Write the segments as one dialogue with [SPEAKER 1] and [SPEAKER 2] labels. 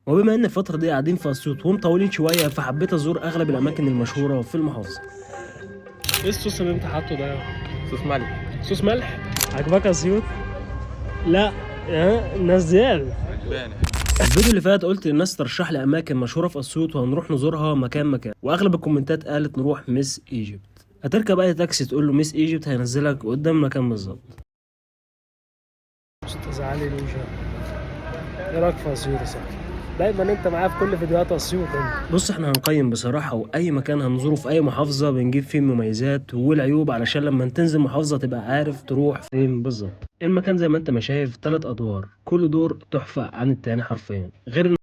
[SPEAKER 1] وبما ان الفترة دي قاعدين في اسيوط ومطولين شوية، فحبيت ازور اغلب الاماكن المشهورة في المحافظة. ايه الصوص اللي انت حاطه ده؟
[SPEAKER 2] صوص ملح.
[SPEAKER 1] صوص ملح؟ عجبك اسيوط؟ لا نزال.
[SPEAKER 2] عجباني.
[SPEAKER 1] الفيديو اللي فات قلت للناس ترشح لي اماكن مشهورة في اسيوط وهنروح نزورها مكان مكان، واغلب الكومنتات قالت نروح ميس ايجيبت. هتركب اي تاكسي تقول له ميس ايجيبت هينزلك قدام المكان بالظبط. استاذ علي لوجا، ايه رايك في اسيوط يا صاحبي؟ دايما انت معايا في كل فيديوهات اسيوط انت. بص، احنا هنقيم بصراحة، واي مكان هنزوره في اي محافظة بنجيب فيه المميزات والعيوب علشان لما تنزل محافظة تبقى عارف تروح فين بالظبط. المكان زي ما انت ما شايف 3 ادوار، كل دور تحفة عن التاني حرفيا، غير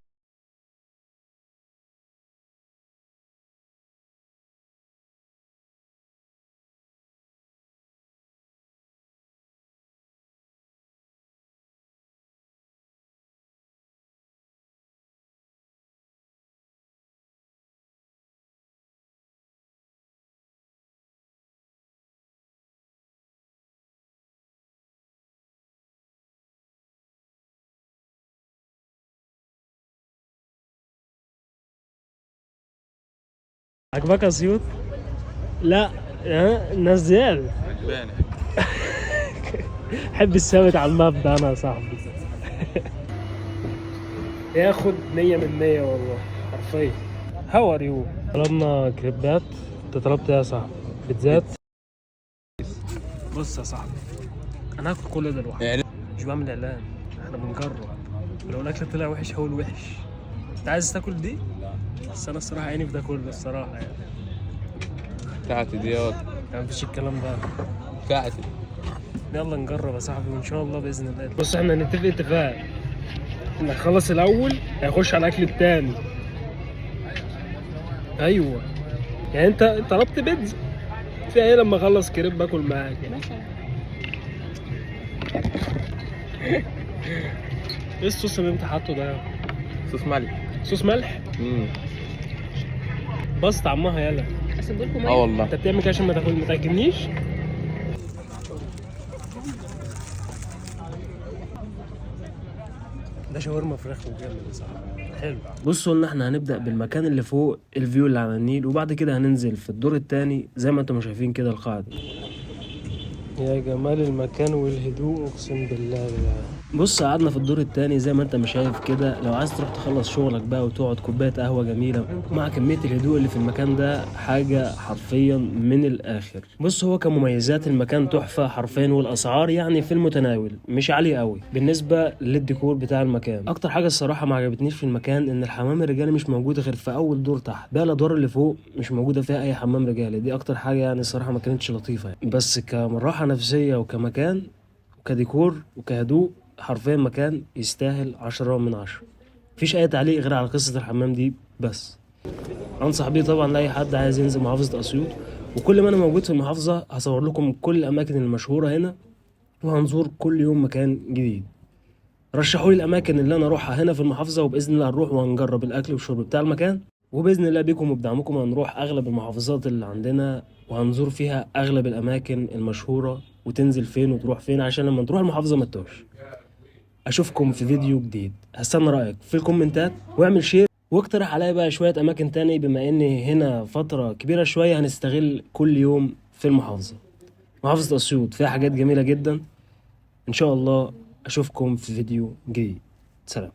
[SPEAKER 1] عجبك اسيوط؟ لا نزال.
[SPEAKER 2] عجباني.
[SPEAKER 1] حب الثابت على المبدأ انا يا صاحبي. ياخد 100 من 100 والله حرفيا. how are you؟ طلبنا كريبات. انت طلبت ايه يا صاحبي؟ بيتزات. بص يا صاحبي، انا هاكل كل ده لوحدي،
[SPEAKER 2] يعني
[SPEAKER 1] مش بعمل اعلان، احنا بنجرب. لو الاكل طلع وحش هقول وحش. انت عايز تاكل دي؟ بس انا الصراحة عيني في ده كله الصراحة يعني.
[SPEAKER 2] بتاعتي دي ياض.
[SPEAKER 1] يعني مفيش الكلام ده.
[SPEAKER 2] بتاعتي.
[SPEAKER 1] يلا نجرب يا صاحبي وان شاء الله باذن الله. بص، احنا هنتفق اتفاق، نخلص الاول هيخش على الاكل التاني. ايوه يعني انت طلبت بيتزا، في ايه لما اخلص كريب باكل معاك يعني. ايه الصوص اللي انت حاطه ده؟
[SPEAKER 2] صوص ملح.
[SPEAKER 1] صوص ملح؟ بس طعمها يلا.
[SPEAKER 3] اسيبهولكم
[SPEAKER 2] اه والله.
[SPEAKER 1] انت بتعمل كده عشان ما تاكل ما تعجبنيش؟ ده شاورما فراخ وجامد يا صاحبي، حلو. بصوا، قلنا احنا هنبدأ بالمكان اللي فوق ال view اللي على النيل، وبعد كده هننزل في الدور التاني زي ما انتم شايفين كده القاعدة. يا جمال المكان والهدوء، اقسم بالله يا جدعان. بص، قعدنا في الدور التاني زي ما انت مش شايف كده. لو عايز تروح تخلص شغلك بقى وتقعد كوباية قهوة جميلة مع كمية الهدوء اللي في المكان ده، حاجة حرفيا من الآخر. بص، هو كمميزات المكان تحفة حرفيا، والأسعار يعني في المتناول، مش عالية قوي بالنسبة للديكور بتاع المكان. أكتر حاجة الصراحة ما عجبتنيش في المكان إن الحمام الرجالي مش موجود غير في أول دور تحت، بقى الأدوار اللي فوق مش موجودة فيها أي حمام رجالي. دي أكتر حاجة يعني الصراحة ما كانتش لطيفة يعني. بس كراحة نفسية وكمكان وكديكور وكهدوء، حرفيا مكان يستاهل 10 من 10. مفيش أي تعليق غير على قصة الحمام دي بس. أنصح بيه طبعا لأي حد عايز ينزل محافظة أسيوط، وكل ما أنا موجود في المحافظة هصور لكم كل الأماكن المشهورة هنا، وهنزور كل يوم مكان جديد. رشحوا لي الأماكن اللي أنا أروحها هنا في المحافظة، وبإذن الله هنروح وهنجرب الأكل والشرب بتاع المكان، وبإذن الله بيكم وبدعمكم هنروح أغلب المحافظات اللي عندنا وهنزور فيها أغلب الأماكن المشهورة، وتنزل فين وتروح فين عشان لما تروح المحافظة ما تتوهش. أشوفكم في فيديو جديد، هستنى رأيك في الكومنتات، واعمل share واقترح عليا بقى شوية أماكن تاني، بما إني هنا فترة كبيرة شوية هنستغل كل يوم في المحافظة. محافظة أسيوط فيها حاجات جميلة جدا. إن شاء الله أشوفكم في فيديو جديد. سلام.